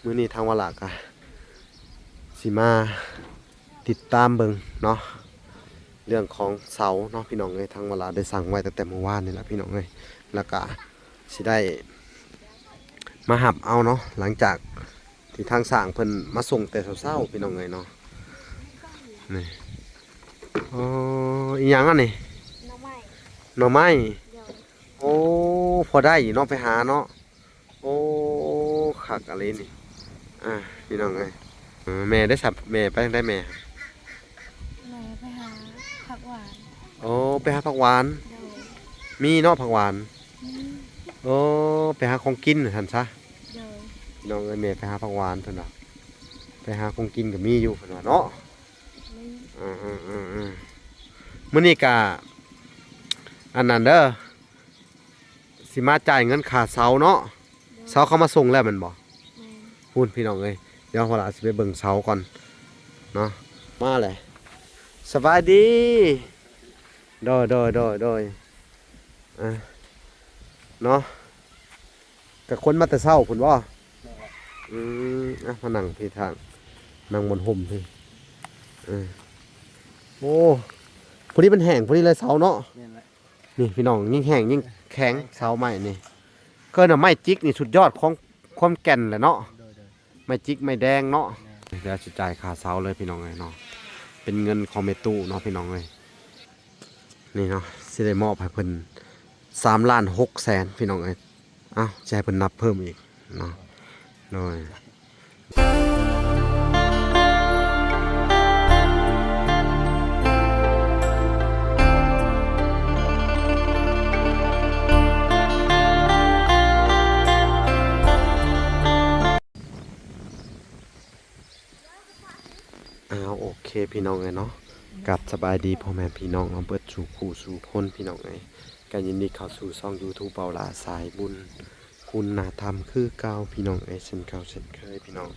ມື້ນີ້ທາງວາລາກະຊິມາຕິດຕາມເບິ່ງເນາະ ເລື່ອງຂອງເສົາເນາະພີ່ນ້ອງເອີຍ. ທາງວາລາໄດ້ສັ່ງໄວ້ຕັ້ງແຕ່ມື້ວານນີ້ລະພີ່ນ້ອງເອີຍ ແລ້ວກະຊິໄດ້ມາຮັບເອົາເນາະ ຫຼັງຈາກທີ່ທາງຊ່າງເພິ່ນມາສົ່ງແຕ່ເຊົ້າໆ ພີ່ນ້ອງເອີຍເນາະ. ນີ້ ອໍ ອີຫຍັງອັນນີ້? ໜໍ່ໄມ້ ໜໍ່ໄມ້. ໂອ້ ພໍໄດ້ຢູ່ເນາະ ໄປຫາເນາະ. ໂອ້ ຄັກອີ່ຫຼີນີ້ ອ່າ ພີ່ນ້ອງເອີຍ. ເອີ ແມ່ໄດ້ສັບ ແມ່ໄປທາງໃດແມ່? ແມ່ໄປຫາຜັກຫວານ. ໂອ້ ໄປຫາຜັກຫວານ. ໂດຍ ມີເນາະ ຜັກຫວານ. ມີ. ໂອ້ ໄປຫາຂອງກິນວ່າຊັ້ນຊະ. ໂດຍ ພີ່ນ້ອງເອີຍ ແມ່ໄປຫາຜັກຫວານເພິ່ນວ່າ ໄປຫາຂອງກິນກໍມີຢູ່ເພິ່ນວ່າເນາະ. ມີ. ເອີໆໆໆ ມື້ນີ້ກະອັນນັ້ນເດີ ຊິມາຈ່າຍເງິນຄ່າເສົາເນາະ. ໂດຍ ເສົາເຂົາມາສົ່ງແລ້ວແມ່ນບໍ່? ແມ່ນ. ພຸ້ນ ພີ່ນ້ອງເອີຍ ດຽວພວກເຮົາຊິໄປເບິ່ງເສົາກ່ອນເນາະ. ມາແຫຼະ ສະບາຍດີ. ໂດຍໆໆໆ ອ່າ ເນາະ ກະຄົນມາແຕ່ເຊົ້າພຸ້ນບໍ່? ແມ່ນແຫຼະ. ອືມ ອ່ະ ມານັ່ງພີ້ທາງ ນັ່ງບ່ອນຮົ່ມພີ້. ເອີ ໂອ້ ພໍດີມັນແຫ້ງພໍດີເລີຍເສົາເນາະ. ແມ່ນແຫຼະ. ນີ້ພີ່ນ້ອງ ຍິ່ງແຫ້ງຍິ່ງແຂງ ແຂງ ເສົາໄມ້ນີ້ ເອີ້ນວ່າໄມ້ຈິກນີ້ສຸດຍອດຂອງຄວາມແກ່ນແຫຼະເນາະ. ໂດຍໆ ໄມ້ຈິກໄມ້ແດງເນາະ. ແມ່ນ. ດຽວຊິຈ່າຍຄ່າເສົາເລີຍພີ່ນ້ອງເອີຍເນາະ ເປັນເງິນຂອງແມ່ຕູ້ເນາະ ພີ່ນ້ອງເອີຍ. ນີ້ເນາະ ຊິໄດ້ມອບໃຫ້ເພິ່ນສາມລ້ານຫົກແສນ ພີ່ນ້ອງເອີຍ. ເອົ້າ ຊິໃຫ້ເພິ່ນນັບເພີ່ມອີກເນາະ. ໂດຍ ອ້າວ ໂອເຄ ພີ່ນ້ອງເອີຍເນາະ ກັບສະບາຍດີພໍ່ແມ່ພີ່ນ້ອງເນາະ ເບິດສູ່ຄູ່ສູ່ຄົນ ພີ່ນ້ອງເອີຍ. ກໍຍິນດີເຂົ້າສູ່ຊ່ອງຢູທູບເບົາຫຼ້າສາຍບຸນ ຄຸນນະທຳຄືເກົ່າ ພີ່ນ້ອງເອີຍ ເຊັ່ນເກົ່າເຊັ່ນເຄີຍ. ພີ່ນ້ອງ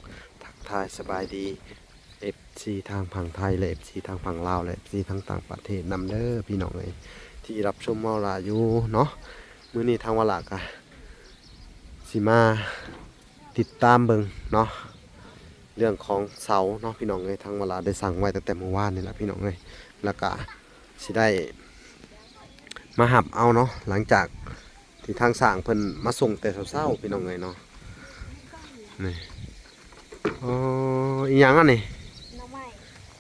ທັກທາຍສະບາຍດີ ເອັຟຊີ ທາງຝັ່ງໄທ ແລະ ເອັຟຊີ ທາງຝັ່ງລາວ ແລະ ເອັຟຊີ ທາງຕ່າງປະເທດນຳເດີ ພີ່ນ້ອງເອີຍ ທີ່ຮັບຊົມເບົາຫຼ້າຢູ່ເນາະ. ມື້ນີ້ທາງວາລາກະຊິມາ ຕິດຕາມເບິ່ງເນາະ ເລື່ອງຂອງເສົາເນາະ ພີ່ນ້ອງເອີຍ. ທາງວາລາໄດ້ສັ່ງໄວ້ຕັ້ງແຕ່ມື້ວານນີ້ລະ ພີ່ນ້ອງເອີຍ ແລ້ວກະຊິໄດ້ມາຮັບເອົາເນາະ ຫຼັງຈາກທີ່ທາງຊ່າງເພິ່ນມາສົ່ງແຕ່ເຊົ້າໆ ພີ່ນ້ອງເອີຍເນາະ. ນີ້ ອໍ ອີຫຍັງອັນນີ້? ໜໍ່ໄມ້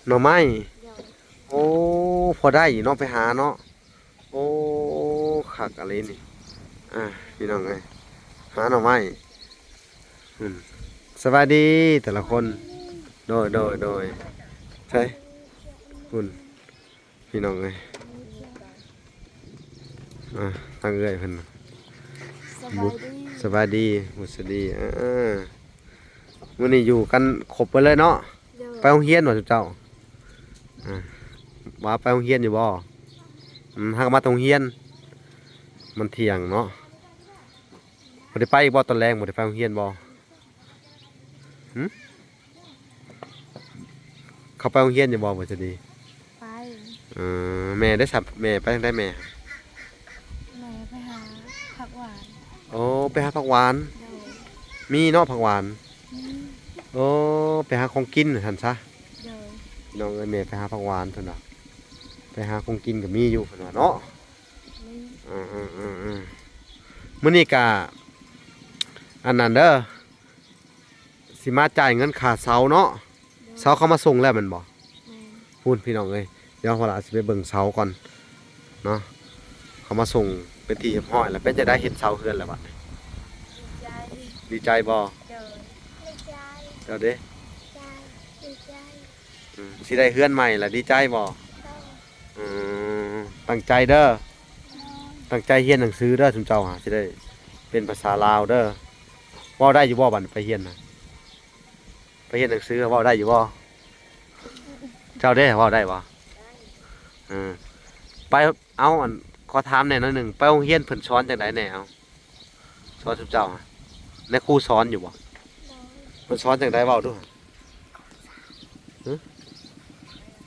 ໜໍ່ໄມ້. ໂດຍ ໂອ້ ພໍໄດ້ຢູ່ເນາະ ໄປຫາເນາະ. ໂອ້ ຄັກອີ່ຫຼີນີ້ ອ່າ ພີ່ນ້ອງເອີຍ ຫາໜໍ່ໄມ້. ອືມ ສະບາຍດີແຕ່ລະຄົນ. ໂດຍ ໂດຍ ໂດຍ ໃສ ພຸ້ນ ພີ່ນ້ອງເອີຍ. ອ່າ ທາງເອື້ອຍເພິ່ນ ສະບາຍດີ ບຸດສະດີ. ເອີ ມື້ນີ້ຢູ່ກັນຄົບເບິດເລີຍເນາະ. ໂດຍ ໄປໂຮງຮຽນບໍ່ຊຸມເຈົ້າ? ອ່າ ວ່າໄປໂຮງຮຽນຢູ່ບໍ່? ອືມ ຫາກະມາແຕ່ໂຮງຮຽນ ມັນທ່ຽງເນາະ. ບໍ່ໄດ້ໄປອີກບໍ່ຕອນແລງ? ບໍ່ໄດ້ໄປໂຮງຮຽນບໍ່? ຫຶ ເຂົາໄປໂຮງຮຽນຢູ່ບໍ່ ບຸດສະດີ? ໄປ. ເອີ ແມ່ໄດ້ສັບ ແມ່ໄປທາງໃດແມ່? ແມ່ໄປຫາຜັກຫວານ. ໂອ້ ໄປຫາຜັກຫວານ. ໂດຍ ມີເນາະຜັກຫວານ. ມີ. ໂອ້ ໄປຫາຂອງກິນວ່າຊັ້ນຊະ. ໂດຍ ພີ່ນ້ອງເອີຍ ແມ່ໄປຫາຜັກຫວານເພິ່ນວ່າ ໄປຫາຂອງກິນກໍມີຢູ່ເພິ່ນວ່າເນາະ. ມີ. ເອີໆໆໆ ມື້ນີ້ກະອັນນັ້ນເດີ ຊິມາຈ່າຍເງິນຄ່າເສົາເນາະ. ໂດຍ ເສົາເຂົາມາສົ່ງແລ້ວແມ່ນບໍ່? ແມ່ນ. ພຸ້ນ ພີ່ນ້ອງເອີຍ ດຽວພວກເຮົາຊິໄປເບິ່ງເສົາກ່ອນເນາະ. ເຂົາມາສົ່ງເປັນທີ່ຮຽບຮ້ອຍແລ້ວ. ເປັນຈັ່ງໃດ ເຫັນເສົາເຮືອນແລ້ວບັດນີ້? ດີໃຈ. ດີໃຈບໍ່? ໂດຍ ດີໃຈ. ເຈົ້າເດ້? ດີໃຈ ດີໃຈ. ອືມ ຊິໄດ້ເຮືອນໃໝ່ລະ ດີໃຈບໍ່? ໂດຍ. ອືມ ຕັ້ງໃຈເດີ ໂດຍ ຕັ້ງໃຈຮຽນໜັງສືເດີ ຊຸມເຈົ້າຫາຊິໄດ້ເປັນພາສາລາວເດີ. ເວົ້າໄດ້ຢູ່ບໍ່ ບັດໄປຮຽນນະ? ໄປຮຽນໜັງສືເວົ້າໄດ້ຢູ່ບໍ່? ເຈົ້າເດ້ ເວົ້າໄດ້ບໍ່? ເອີ ໄປ ເອົາ ອັນ ຂໍຖາມແດ່ໜ້ອຍໜຶ່ງ ໄປໂຮງຮຽນເພິ່ນສອນຈັ່ງໃດແດ່? ເອົາ ສອນຊຸມເຈົ້າ ແມ່ຄູສອນຢູ່ບໍ່? ໂດຍ. ເພິ່ນສອນຈັ່ງໃດ ເວົ້າດູ. ຫຶ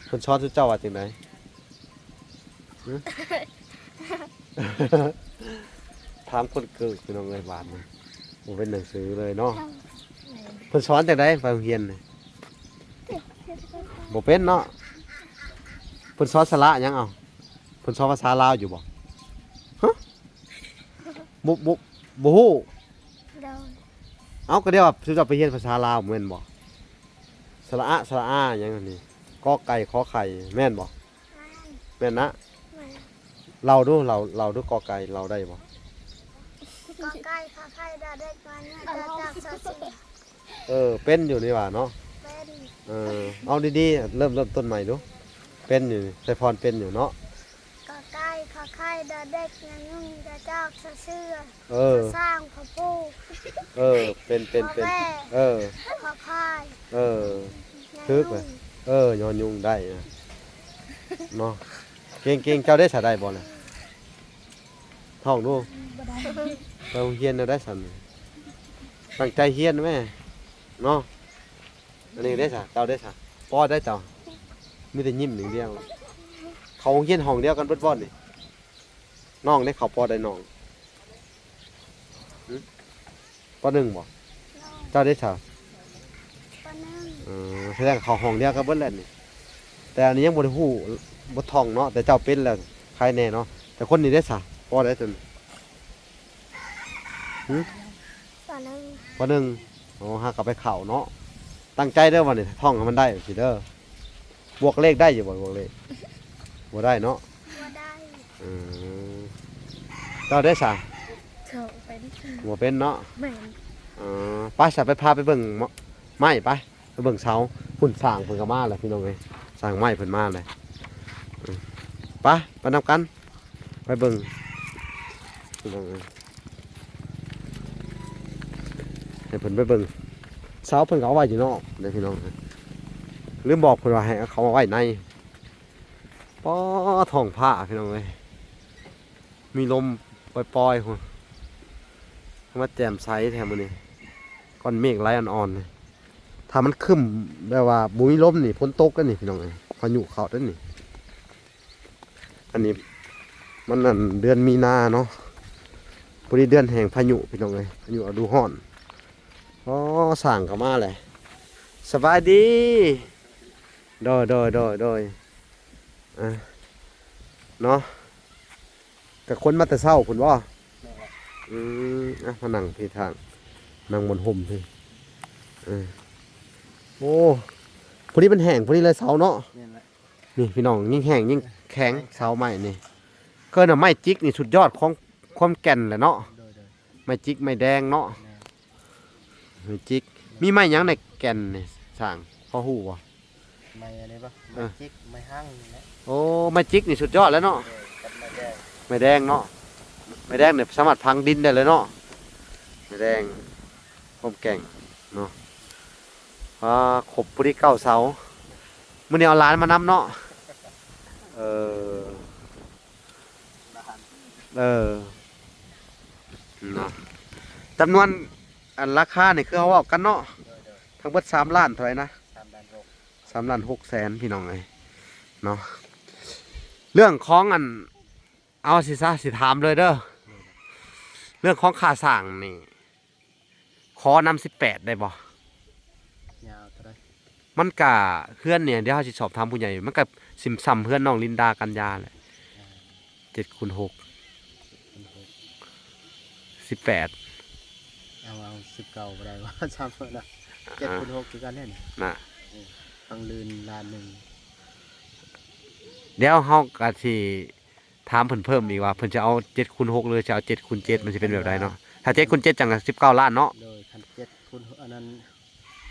ເພິ່ນສອນຊຸມເຈົ້າວ່າຈັ່ງໃດ? ຫຶ ຖາມຄົນເກີກ ພີ່ນ້ອງເອີຍ ບາດນີ້ບໍ່ເປັນໜັງສືເລີຍເນາະ. ເພິ່ນສອນຈັ່ງໃດໄປໂຮງຮຽນນີ້? ບໍ່ເປັນເນາະ. ເພິ່ນສອນສະຫຼະຫຍັງເອົາ? ເພິ່ນສອນພາສາລາວຢູ່ບໍ່? ຮະ? ບໍ່ ບໍ່ ບໍ່ຮູ້? ໂດຍ. ເອົ້າ ກໍດຽວວ່າເຈົ້າໄປຮຽນພາສາລາວແມ່ນບໍ່? ສະຫຼະອະ ສະຫຼະອາຫຍັງນີ້? ກອໄກ່ ຂໍໄຂ່ ແມ່ນບໍ່? ແມ່ນນະ. ແມ່ນ. ເລົ່າດູ ເລົ່າ ເລົ່າດູ ກອໄກ່ ເລົ່າໄດ້ບໍ່? ກອໄກ່ ຂໍໄຂ່ ດອເດັກ ງອງໍ ຈອຈອກ ຊໍເສືອ. ເອີ ເປັນຢູ່ນີ້ຫວ່າເນາະ. ເປັນ. ເອີ ເອົາດີໆ ເລີ່ມ ເລີ່ມຕົ້ນໃໝ່ດູ. ເປັນຢູ່ ໄຊພອນເປັນຢູ່ເນາະ. ກອໄກ່ ຂໍໄຂ່ ດອເດັກ ຍໍຍົງ ຈອຈອກ ຊໍເສືອ. ເອີ ສະຊ້າງ ພໍພູ. ເອີ ເປັນ ເປັນ ເປັນ. ເອີ ຂໍແມ່ ເອີ ຂໍຄວາຍ. ເອີ ຍໍຍຸງ ຖືກແລ້ວ. ເອີ ຍໍຍຸງໄດ້ນະເນາະ. ເກັ່ງໆ ເຈົ້າໄດ້ສະໄດ້ບໍ່ນະ? ທ່ອງດູ. ບໍ່ໄດ້. ໄປໂຮງຮຽນແນວໃດຊັ້ນ? ຕັ້ງໃຈຮຽນແມ້ເນາະ. ອັນນີ້ເດ້ສະ ເຈົ້າເດ້ສະ? ປໍໃດເຈົ້າ? ມີແຕ່ຍິ້ມຢ່າງດຽວ. ເຂົ້າໂຮງຮຽນຫ້ອງດຽວກັນເບິດບໍ່ນີ້? ນ້ອງໄດ້ເຂົ້າປໍໃດນ້ອງ? ຫື? ປໍໜຶ່ງບໍ່? ເຈົ້າເດ້ສະ? ປໍໜຶ່ງ. ເອີ ສະແດງເຂົ້າຫ້ອງດຽວກັນເບິດແລ້ວນີ້. ແຕ່ອັນນີ້ຍັງບໍ່ໄດ້ຮູ້ ບໍ່ທ່ອງເນາະ ແຕ່ເຈົ້າເປັນແລ້ວ ໄຄແນ່ເນາະ. ແຕ່ຄົນນີ້ເດ້ສະ? ປໍໃດຕົວນີ້? ຫື? ປໍໜຶ່ງ. ປໍໜຶ່ງ. ໂອ້ ຫາກະໄປເຂົ້າເນາະ. ຕັ້ງໃຈເດີ ບາດນີ້ທ່ອງໃຫ້ມັນໄດ້ຊີ້ເດີ. ບວກເລກໄດ້ຢູ່ບໍ່? ບວກເລກ ບໍ່ໄດ້ເນາະ. ບໍ່ໄດ້. ເອີ ເຈົ້າໄດ້ສະ? ເຈົ້າເປັນ. ບໍ່ເປັນເນາະ. ແມ່ນ. ເອີ ໄປສະ ໄປພາໄປເບິ່ງໄມ້ ໄປ ໄປເບິ່ງເສົາ. ພຸ້ນ ຊ່າງເພິ່ນກໍມາແລ້ວ ພີ່ນ້ອງເອີຍ. ຊ່າງໄມ້ເພິ່ນມາແລ້ວ. ເອີ ໄປ ໄປນຳກັນ ໄປເບິ່ງ ພີ່ນ້ອງເອີຍ. ໃຫ້ເພິ່ນໄປເບິ່ງເສົາ ເພິ່ນກໍເອົາໄວ້ຢູ່ນອກເດ້ ພີ່ນ້ອງ. ລືມບອກເພິ່ນວ່າໃຫ້ເອົາເຂົ້າມາໄວ້ໃນ. ປໍ ທ້ອງຟ້າ ພີ່ນ້ອງເອີຍ ມີລົມປ່ອຍໆ ພຸ້ນ. ມາແຈ່ມໃສແທ້ມື້ນີ້ ກ້ອນເມກໄຫຼອ່ອນໆ. ຖ້າມັນຄຶ້ມແບບວ່າບໍ່ມີລົມນີ້ ຝົນຕົກເດ້ນີ້ ພີ່ນ້ອງເອີຍ. ພາຍຸເຂົ້າເດ້ນີ້. ອັນນີ້ມັນ ອັນ ເດືອນມີນາເນາະ. ພໍດີເດືອນແຫ່ງພາຍຸ ພີ່ນ້ອງເອີຍ. ພາຍຸລະດູຮ້ອນ. ອໍ ຊ່າງກໍມາແຫຼະ. ສະບາຍດີ. ໂດຍ ໂດຍ ໂດຍ ໂດຍ. ອ່າ ເນາະ. ກະຄົນມາແຕ່ເຊົ້າພຸ້ນບໍ່? ແມ່ນແຫຼະ. ອືມ ອ່ະ ມານັ່ງພີ້ທາງ ນັ່ງບ່ອນຮົ່ມພີ້. ເອີ ໂອ້ ພໍດີມັນແຫ້ງ ພໍດີເລີຍເສົາເນາະ. ແມ່ນແຫຼະ. ນີ້ພີ່ນ້ອງ ຍິ່ງແຫ້ງຍິ່ງແຂງ ແຂງ ເສົາໄມ້ນີ້. ເອີ້ນວ່າໄມ້ຈິກນີ້ສຸດຍອດຂອງຄວາມແກ່ນແຫຼະເນາະ. ໂດຍ ໂດຍ. ໄມ້ຈິກໄມ້ແດງເນາະ. ແມ່ນ. ໄມ້ຈິກ ມີໄມ້ຫຍັງໃນແກ່ນນີ້ຊ່າງ ພໍຮູ້ບໍ່? ໄມ້ອັນນີ້ບໍ່? ເອີ ໄມ້ຈິກ ໄມ້ຮັງນີ້ແຫຼະ. ໂອ້ ໄມ້ຈິກນີ້ສຸດຍອດແລ້ວເນາະ. ເອີ ກັບໄມ້ແດງ ໄມ້ແດງເນາະ. ໄມ້ແດງນີ້ສາມາດຝັງດິນໄດ້ເລີຍເນາະ. ໄມ້ແດງ ຄວາມແກ່ງເນາະ. ອ່າ ຄົບຜູ້ທີ່ເກົ້າເສົາ. ມື້ນີ້ເອົາຫຼານມານຳເນາະ. ເອີ ເອີ ເນາະ. ຈຳນວນ ອັນ ລາຄານີ້ຄືເຮົາເວົ້າກັນເນາະ. ໂດຍ ໂດຍ. ທັງເບິດສາມລ້ານເທົ່າໃດນະ? ສາມລ້ານຫົກ ສາມລ້ານຫົກແສນ ພີ່ນ້ອງເອີຍເນາະ. ເລື່ອງຂອງ ອັນ ເອົາຊິຊະ ຊິຖາມເລີຍເດີ. ໂດຍ ໂດຍ. ເລື່ອງຂອງຄ່າສ້າງນີ້ ຂໍນຳສິບແປດໄດ້ບໍ່? ຍາວເທົ່າໃດ? ມັນກະ ເຮືອນນີ້ ດຽວເຮົາຊິສອບຖາມຜູ້ໃຫຍ່ ມັນກະຊິສ່ຳເຮືອນນ້ອງລິນດາກັນຍາແຫຼະ. ອ່າ ເຈັດຄູນຫົກ ເຈັດຄູນຫົກ ສິບແປດ. ເອົາ ເອົາສິບເກົ້າບໍ່ໄດ້ຫວາ? ຊ້ຳເນາະ. ອ່າ ເຈັດຄູນຫົກຄືກັນແທ້ນີ້ນະ. ເອີ ທາງລື່ນລ້ານໜຶ່ງ. ດຽວເຮົາກະຊິ ຖາມເພິ່ນເພີ່ມອີກວ່າ ເພິ່ນຈະເອົາເຈັດຄູນຫົກ ຫຼື ຈະເອົາເຈັດຄູນເຈັດ ມັນຊິເປັນແບບໃດເນາະ? ຖ້າເຈັດຄູນເຈັດຈັ່ງກະສິບເກົ້າລ້ານເນາະ. ໂດຍ ຄັນເຈັດຄູນ ອັນນັ້ນ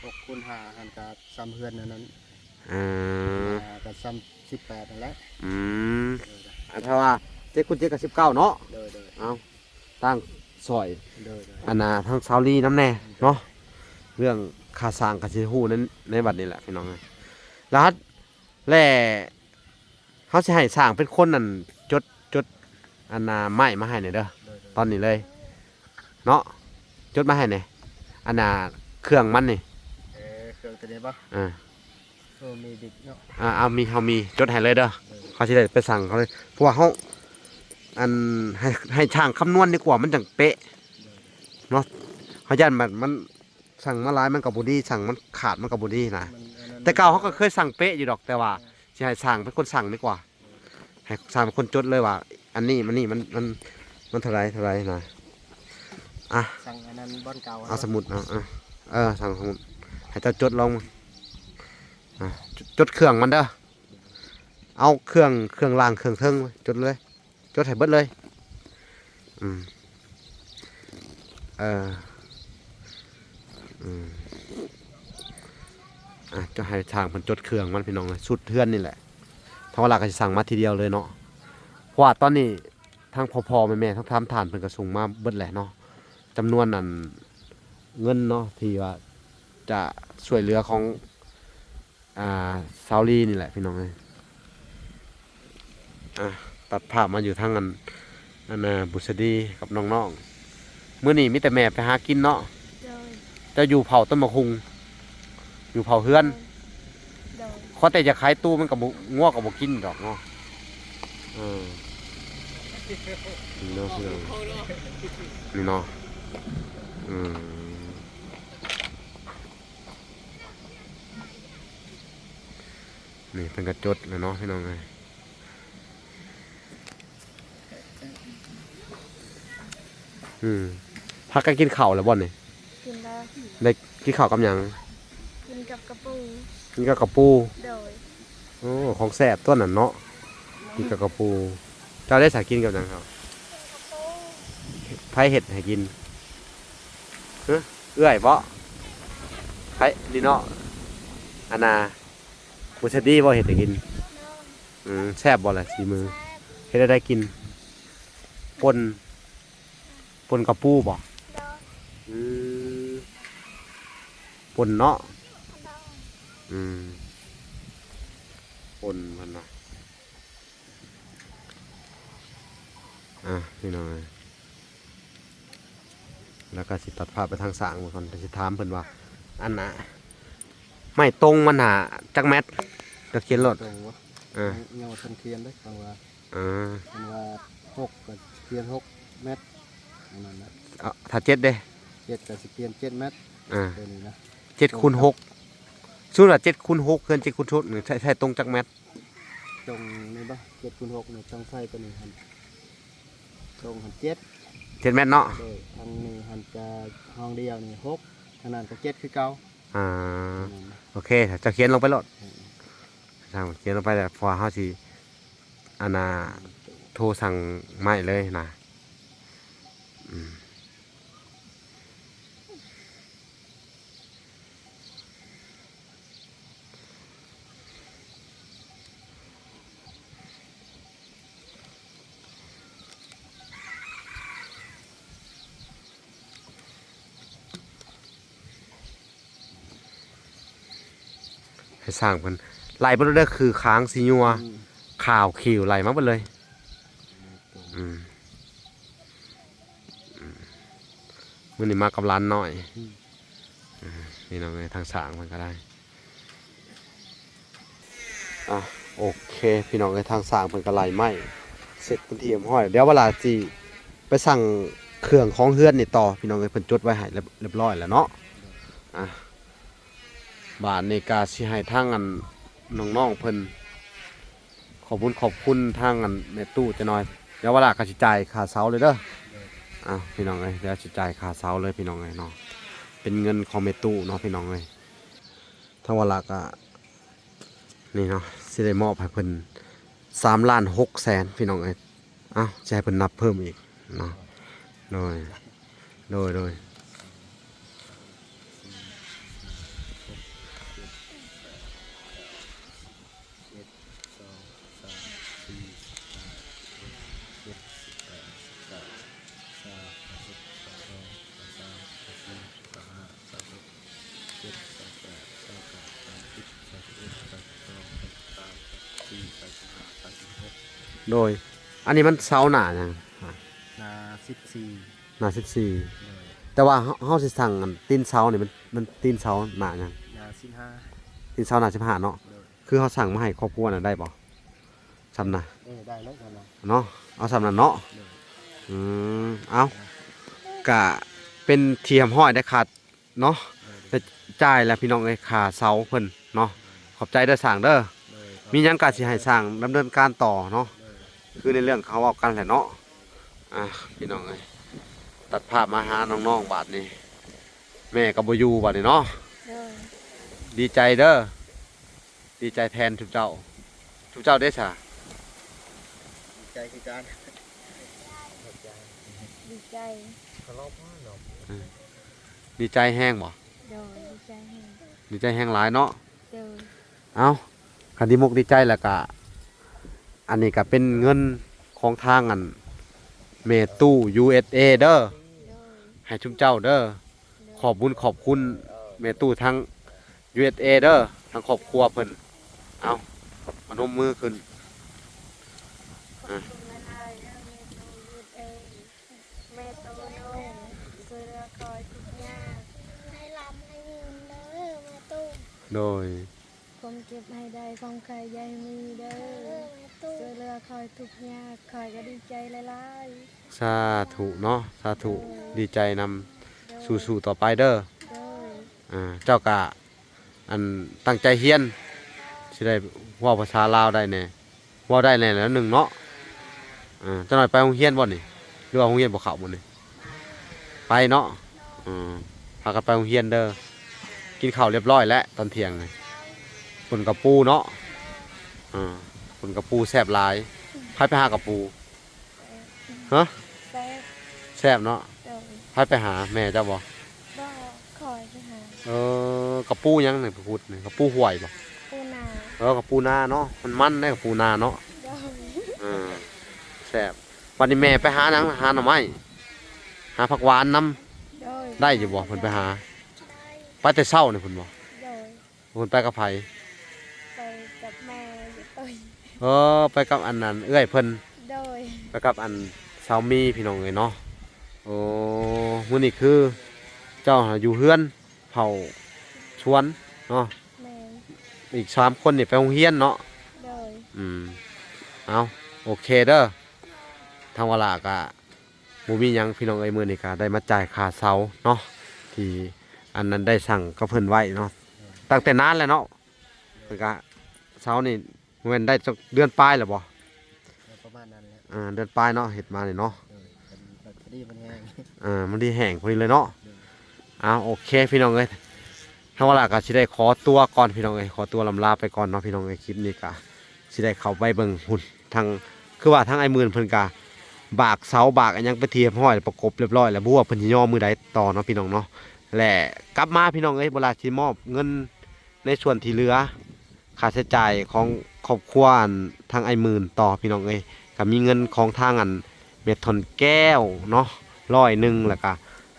ຫົກຄູນຫ້າຫັ້ນກະສ່ຳເຮືອນອັນນັ້ນ. ເອີ ກໍສ່ຳສິບແປດຫັ້ນແຫຼະ. ອືມ ໂດຍ ໂດຍ. ອັນຖ້າວ່າເຈັດຄູນເຈັດກໍສິບເກົ້າເນາະ. ໂດຍ ໂດຍ. ເອົາ ຕັ້ງຊ່ອຍ ໂດຍ ໂດຍ. ອັນນ່າ ທາງສາວລີນຳແດ່ເນາະ ເລື່ອງຄ່າສ້າງກໍຊິຮູ້ໃນ ໃນບັດນີ້ແຫຼະ ພີ່ນ້ອງເອີຍ. ລະຫັດ ແລະ ເຮົາຊິໃຫ້ຊ່າງເປັນຄົນ ອັນ ຈົດ ຈົດ ອັນນ່າ ໄມ້ມາໃຫ້ແດ່ເດີ. ໂດຍ ໂດຍ. ຕອນນີ້ເລີຍເນາະ ຈົດມາໃຫ້ແດ່ ອັນນ່າ ເຄື່ອງມັນນີ້. ເອີ ເຄື່ອງຕົວນີ້ບໍ່? ເອີ ເອີ ມີດິກເນາະ. ອ່າ ເອົາ ມີ ເຮົາມີ ຈົດໃຫ້ເລີຍເດີ. ເອີ ເຮົາຊິໄດ້ໄປສັ່ງເຂົາເລີຍ ເພາະວ່າເຮົາ ອັນ ໃຫ້ ໃຫ້ຊ່າງຄຳນວນດີກວ່າ ມັນຈັ່ງເປະ ໂດຍ ເນາະ. ເຮົາຢ້ານມັນ ມັນ ສັ່ງມາຫຼາຍມັນກໍບໍ່ດີ ສັ່ງມັນຂາດມັນກໍບໍ່ດີນະ. ມັນອັນນັ້ນ ແຕ່ເກົ່າເຮົາກໍເຄີຍສັ່ງເປະຢູ່ດອກ ແຕ່ວ່າ ເອີ ຊິໃຫ້ຊ່າງເປັນຄົນສັ່ງດີກວ່າ ໃຫ້ຊ່າງເປັນຄົນຈົດເລີຍວ່າ ອັນນີ້ ມັນນີ້ ມັນ ມັນ ມັນເທົ່າໃດ ເທົ່າໃດນະ. ອ່ະ ສັ່ງອັນນັ້ນບ່ອນເກົ່າ ເອົາ ເນາະ ສະໝຸດເນາະ ອ່ະ ເອີ ສັ່ງສະໝຸດ ໃຫ້ເຈົ້າຈົດລອງ ອ່ະ ຈົດ ຈົດເຄື່ອງມັນເດີ ເອົາເຄື່ອງ ເຄື່ອງລ່າງ ເຄື່ອງເທິງ ຈົດເລີຍ ຈົດໃຫ້ເບິດເລີຍ. ອືມ ເອີ ອືມ ອ່ະ ຈະໃຫ້ຊ່າງເພິ່ນຈົດເຄື່ອງມັນ ພີ່ນ້ອງເອີຍ ຊຸດເຮືອນນີ້ແຫຼະ. ທາງວາລາກໍຊິສັ່ງມາທີດຽວເລີຍເນາະ ເພາະວ່າຕອນນີ້ທາງພໍ່ໆແມ່ໆ ທັງສາມທ່ານເພິ່ນກໍສົ່ງມາເບິດແຫຼະເນາະ ຈຳນວນ ອັນ ເງິນເນາະ ທີ່ວ່າຈະຊ່ວຍເຫຼືອຂອງ ອ່າ ຊາວລີນີ້ແຫຼະ ພີ່ນ້ອງເອີຍ. ອ່າ ຕັດພາບມາຢູ່ທາງ ອັນ ອັນ ອ່າ ບຸດສະດີກັບນ້ອງໆ ມື້ນີ້ມີແຕ່ແມ່ໄປຫາກິນເນາະ. ໂດຍ ເຈົ້າຢູ່ເຝົ້າຕົ້ນໝາກຫຸ່ງ ຢູ່ເຝົ້າເຮືອນ. ໂດຍ ໂດຍ ຂໍແຕ່ຢ່າຂາຍຕູ້ ມັນກໍບໍ່ ງົວກໍບໍ່ກິນດອກເນາະ. ເອີ ນີ້ເນາະ ພີ່ນ້ອງ ນີ້ເນາະ ອືມ. ນີ້ເພິ່ນກໍຈົດແລ້ວເນາະ ພີ່ນ້ອງເອີຍ. ອືມ ພາກັນກິນເຂົ້າແລ້ວບໍ່ນີ້? ກິນແລ້ວ. ໄດ້ກິນເຂົ້າກັບຫຍັງ? ກິນກັບກະປູ. ກິນກັບກະປູ? ໂດຍ. ໂອ້ ຂອງແຊບຕົວະນັ້ນເນາະ ກິນກັບກະປູ. ເຈົ້າໄດ້ສາກິນກັບຫຍັງເຂົາ? ກິນກັບກະປູ. ໃຜເຮັດໃຫ້ກິນ? ຮະ ເອື້ອຍບໍ? ໃຜ ນີ້ເນາະ ອັນນ່າ ບໍ່ສະດີບໍ່ເຮັດໃຫ້ກິນ? ໂດຍ. ອືມ ແຊບບໍ່ລະສີມື? ແຊບ. ເຮັດແນວໃດກິນ? ປົ່ນ ປົ່ນກະປູບໍ່? ໂດຍ. ອືມ ປົ່ນເນາະ. ໂດຍ. ອືມ ປົ່ນເພິ່ນວ່າ. ອ່າ ພີ່ນ້ອງເອີຍ ແລ້ວກໍຊິຕັດພາບໄປທາງຊ່າງເບິ່ງກ່ອນ ແຕ່ຊິຖາມເພິ່ນວ່າ ອັນນ່າ ໄມ້ຕົງມັນຫາຈັກແມັດ? ກໍຂຽນໂລດ. ຕົງບໍ່? ເອີ ຍັງ ຍັງບໍ່ທັນຂຽນເດ້ ເພາະວ່າ ອ່າ ເພິ່ນວ່າຫົກກໍຂຽນຫົກແມັດ ອັນນັ້ນນະ. ເອົາ ຖ້າເຈັດເດ້? ເຈັດກໍຊິຂຽນເຈັດແມັດ. ອ່າ ຕົວນີ້ນະ ເຈັດຄູນຫົກ ສົມມຸດວ່າເຈັດຄູນຫົກ ເຮືອນເຈັດຄູນຫົກນີ້ ໃຊ້ ໃຊ້ຕົງຈັກແມັດ? ຕົງນີ້ບໍ່ ເຈັດຄູນຫົກນີ້ຕ້ອງໃສ່ຕົວນີ້ຫັ້ນ ຕົງຫັ້ນເຈັດ ເຈັດແມັດເນາະ. ໂດຍ. ທາງນີ້ຫັ້ນກະຫ້ອງດຽວນີ້ຫົກ ທາງນັ້ນກະເຈັດຄືເກົ່າ. ອ່າ ໂອເຄ ເຈົ້າຂຽນລົງໄປໂລດ. ເອີ ຊ່າງຂຽນລົງໄປແລ້ວ ເພາະວ່າເຮົາຊິ ອັນນ່າ ໂທສັ່ງໄມ້ເລີຍນະ. ອືມ. ໃຫ້ຊ່າງເພິ່ນໄລ່ເບິ່ງເດີ ຄືຄາງສີຍົວ ອືມ ຂາວຂິວໄລ່ມາເບິດເລີຍ. ອືມ. ອືມ ມື້ນີ້ມາກັບຫຼານນ້ອຍ. ອືມ ອືມ ພີ່ນ້ອງເອີຍ ທາງຊ່າງເພິ່ນກໍໄດ້ ອ່ະ ໂອເຄ ພີ່ນ້ອງເອີຍ ທາງຊ່າງເພິ່ນກໍໄລ່ໄມ້ເສັດເປັນທີ່ຮຽບຮ້ອຍ. ດຽວວາລາຊິໄປສັ່ງເຄື່ອງຂອງເຮືອນນີ້ຕໍ່ ພີ່ນ້ອງເອີຍ ເພິ່ນຈົດໄວ້ໃຫ້ຮຽບ ຮຽບຮ້ອຍແລ້ວເນາະ. ອ່ະ ບາດນີ້ກໍຊິໃຫ້ທາງ ອັນ ນ້ອງໆເພິ່ນ ຂອບຄຸນ ຂອບຄຸນທາງ ອັນ ແມ່ຕູ້ຈັກໜ່ອຍ. ດຽວວາລາກໍຊິຈ່າຍຄ່າເຊົ່າເລີຍເດີ. ໂດຍ. ອ່າ ພີ່ນ້ອງເອີຍ ດຽວຊິຈ່າຍຄ່າເຊົ່າເລີຍ ພີ່ນ້ອງເອີຍເນາະ ເປັນເງິນຂອງແມ່ຕູ້ເນາະ ພີ່ນ້ອງເອີຍ. ທາງວາລາກໍ ນີ້ເນາະ ຊິໄດ້ມອບໃຫ້ເພິ່ນສາມລ້ານຫົກແສນ ພີ່ນ້ອງເອີຍ. ເອົ້າ ຊິໃຫ້ເພິ່ນນັບເພີ່ມອີກເນາະ. ໂດຍ ໂດຍ ໂດຍ. ໂດຍ ອັນນີ້ມັນເສົາໜ້າຫຍັງ? ໜ້າສິບສີ່. ໜ້າສິບສີ່. ໂດຍ. ແຕ່ວ່າເຮົາ ເຮົາຊິສັ່ງອັນຕີນເສົານີ້ ມັນ ມັນຕີນເສົາໜ້າຫຍັງ? ໜ້າສິບຫ້າ. ຕີນເສົາໜ້າສິບຫ້າເນາະ. ໂດຍ. ຄືເຮົາສັ່ງມາໃຫ້ຄອບຄົວນັ້ນໄດ້ບໍ່? ສ່ຳນະ? ເອີ ໄດ້ແລ້ວສ່ຳນະ ເນາະ ເອົາສ່ຳນັ້ນເນາະ. ໂດຍ. ອືມ ເອົາ ກະເປັນທີ່ຮຽບຮ້ອຍໄດ້ຄາດເນາະ. ໂດຍ. ຈ່າຍແລ້ວພີ່ນ້ອງເອີຍ ຄ່າເຊົາເພິ່ນເນາະ. ຂອບໃຈເດີຊ່າງເດີ. ໂດຍ ມີຫຍັງກໍຊິໃຫ້ຊ່າງດຳເນີນການຕໍ່ເນາະ. ໂດຍ ຄືໃນເລື່ອງເຂົາເວົ້າກັນແຫຼະເນາະ. ອ່າ ພີ່ນ້ອງເອີຍ ຕັດພາບມາຫານ້ອງໆບາດນີ້ ແມ່ກໍບໍ່ຢູ່ບາດນີ້ເນາະ. ໂດຍ ດີໃຈເດີ ດີໃຈແທນທຸກເຈົ້າ. ທຸກເຈົ້າເດ້ຊະ? ດີໃຈຄືກັນ. ດີໃຈ. ເອີ ດີໃຈແຮງບໍ່? ໂດຍ ດີໃຈແຮງ. ດີໃຈແຮງຫຼາຍເນາະ. ໂດຍ ເອົ້າ ຄັນດີມົກດີໃຈແລ້ວກະ ອັນນີ້ກະເປັນເງິນຂອງທາງອັນແມ່ຕູ້ ຢູເອັສເອ ເດີ. ໂດຍ ໃຫ້ຊຸມເຈົ້າເດີ. ໂດຍ ຂອບບຸນຂອບຄຸນແມ່ຕູ້ທາງ ຢູເອັສເອ ເດີ ທາງຄອບຄົວເພິ່ນ. ເອົ້າ ພະນົມມືຂຶ້ນ. ຂອບຄຸນຫຼາຍໆເດີແມ່ຕູ້ ຢູເອັສເອ ແມ່ຕູ້ນ້ອງ ຊ່ວຍເຫຼືອຂ້ອຍທຸກຍາກ ໃຫ້ລ່ຳໃຫ້ຍືນເດີແມ່ຕູ້. ໂດຍ ຄວາມເຈັບໃຫ້ໄດ້ ຄວາມໄຂ້ຢ່າໃຫ້ມີເດີ ຊ່ວຍເຫຼືອຂ້ອຍທຸກຍາກ ຂ້ອຍກໍດີໃຈຫຼາຍໆ. ສາທຸເນາະ ສາທຸ. ໂດຍ ດີໃຈນຳ. ໂດຍ ສູ້ໆຕໍ່ໄປເດີ. ໂດຍ ອ່າ ເຈົ້າກະ ອັນ ຕັ້ງໃຈຮຽນ ຊິໄດ້ເວົ້າພາສາລາວໄດ້ແດ່ ເວົ້າໄດ້ແດ່ແລ້ວໜຶ່ງເນາະ. ເອີ ຈັກໜ້ອຍໄປໂຮງຮຽນບໍ່ນີ້ ຫຼືວ່າໂຮງຮຽນບໍ່ເຂົ້າມື້ນີ້? ໄປເນາະ. ເອີ ພາກັນໄປໂຮງຮຽນເດີ. ກິນເຂົ້າລຽບຮ້ອຍແລ້ວຕອນທ່ຽງນີ້ ປົ່ນກະປູເນາະ. ເອີ ປົ່ນກະປູແຊບຫຼາຍ. ໃຜໄປຫາກະປູ? ຮະ? ແຊບ. ແຊບເນາະ. ໂດຍ ໃຜໄປຫາ ແມ່ເຈົ້າບໍ່? ບໍ່ ຂ້ອຍໄປຫາ. ເອີ ກະປູຫຍັງນີ້ ໄປຂຸດນີ້ ກະປູຫ້ວຍບໍ່? ປູນາ. ເອີ ກະປູນາເນາະ ມັນໆເດ້ ກະປູນາເນາະ. ໂດຍ ເອີ ແຊບ. ບັດນີ້ແມ່ໄປຫາຫຍັງ? ຫາໜໍ່ໄມ້ ຫາຜັກຫວານນຳ. ໂດຍ ໄດ້ຢູ່ບໍ່ ເພິ່ນໄປຫາ? ໄດ້ ໄປແຕ່ເຊົ້ານີ້ພຸ້ນບໍ່? ໂດຍ ເພິ່ນໄປກັບໃຜ? ໄປກັບແມ່ຢູ່ ໂອ້ຍ ເອີ ໄປກັບອັນນັ້ນ ເອື້ອຍເພິ່ນ. ໂດຍ ໄປກັບອັນສາວມີ ພີ່ນ້ອງເອີຍເນາະ. ໂອ້ ມື້ນີ້ຄືເຈົ້າຫາຢູ່ເຮືອນເຝົ້າສວນເນາະ. ແມ່ນ ອີກສາມຄົນນີ້ໄປໂຮງຮຽນເນາະ. ໂດຍ ອືມ ເອົາ ໂອເຄເດີ. ທາງວາລາກະ ບໍ່ມີຫຍັງພີ່ນ້ອງເອີຍ ມື້ນີ້ກະໄດ້ມາຈ່າຍຄ່າເຊົ່າເນາະ ທີ່ອັນນັ້ນໄດ້ສັ່ງກັບເພິ່ນໄວ້ເນາະ ຕັ້ງແຕ່ນານແລ້ວເນາະ. ເພິ່ນກະເຊົ່ານີ້ ບໍ່ແມ່ນໄດ້ຈັກເດືອນປາຍແລ້ວບໍ່? ເອີ ປະມານນັ້ນແຫຼະ. ອ່າ ເດືອນປາຍເນາະ ເຮັດມານີ້ເນາະ. ໂດຍ ພໍດີມັນແຫ້ງ ອ່າ ມັນດີແຫ້ງພໍດີເລີຍເນາະ. ໂດຍ ອ່າ ໂອເຄພີ່ນ້ອງເອີຍ ທາງວາລາກະຊິໄດ້ຂໍຕົວກ່ອນພີ່ນ້ອງເອີຍ ຂໍຕົວລ່ຳລາໄປກ່ອນເນາະພີ່ນ້ອງເອີຍ. ຄລິບນີ້ກະ ຊິໄດ້ເຂົ້າໄປເບິ່ງພຸ້ນ ທາງ ຄືວ່າທາງອ້າຍໝື່ນເພິ່ນກະບາກເສົາບາກອີ່ຫຍັງເປັນທີ່ຮຽບຮ້ອຍ ປະກົບຮຽບຮ້ອຍແລ້ວ ບໍ່ຮູ້ວ່າເພິ່ນຊິຍໍມື້ໃດຕໍ່ເນາະພີ່ນ້ອງເນາະ. ແລະ ກັບມາພີ່ນ້ອງເອີຍ ເວລາຊິມອບເງິນໃນສ່ວນທີ່ເຫຼືອ ຄ່າໃຊ້ຈ່າຍຂອງຄອບຄົວ ອັນ ທາງອ້າຍໝື່ນຕໍ່ພີ່ນ້ອງເອີຍ. ກະມີເງິນຂອງທາງ ອັນ ແມ່ທ່ອນແກ້ວເນາະ ຮ້ອຍໜຶ່ງ ແລ້ວກະ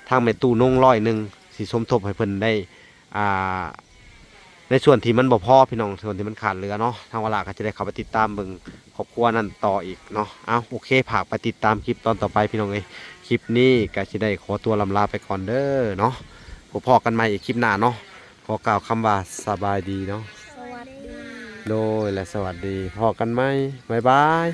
ທາງແມ່ຕູ້ນົງ ຮ້ອຍໜຶ່ງ ຊິສົມທົບໃຫ້ເພິ່ນໄດ້ ອ່າ ໃນສ່ວນທີ່ມັນບໍ່ພໍພີ່ນ້ອງ ສ່ວນທີ່ມັນຂາດເຫຼືອເນາະ ທາງວາລາກໍຈະໄດ້ເຂົ້າໄປຕິດຕາມເບິ່ງຄອບຄົວນັ້ນຕໍ່ອີກເນາະ. ເອົ້າ ໂອເຄ ຝາກໄປຕິດຕາມຄລິບຕອນຕໍ່ໄປພີ່ນ້ອງເອີຍ. ຄລິບນີ້ກໍຊິໄດ້ຂໍຕົວລ່ຳລາໄປກ່ອນເດີເນາະ. ພົບພໍ້ກັນໃໝ່ອີກຄລິບໜ້າເນາະ. ຂໍກ່າວຄຳວ່າສະບາຍດີເນາະ. ສະຫວັດດີ. ໂດຍ ແລະ ສະຫວັດດີ. ພໍ້ກັນໃໝ່. ບາຍບາຍ.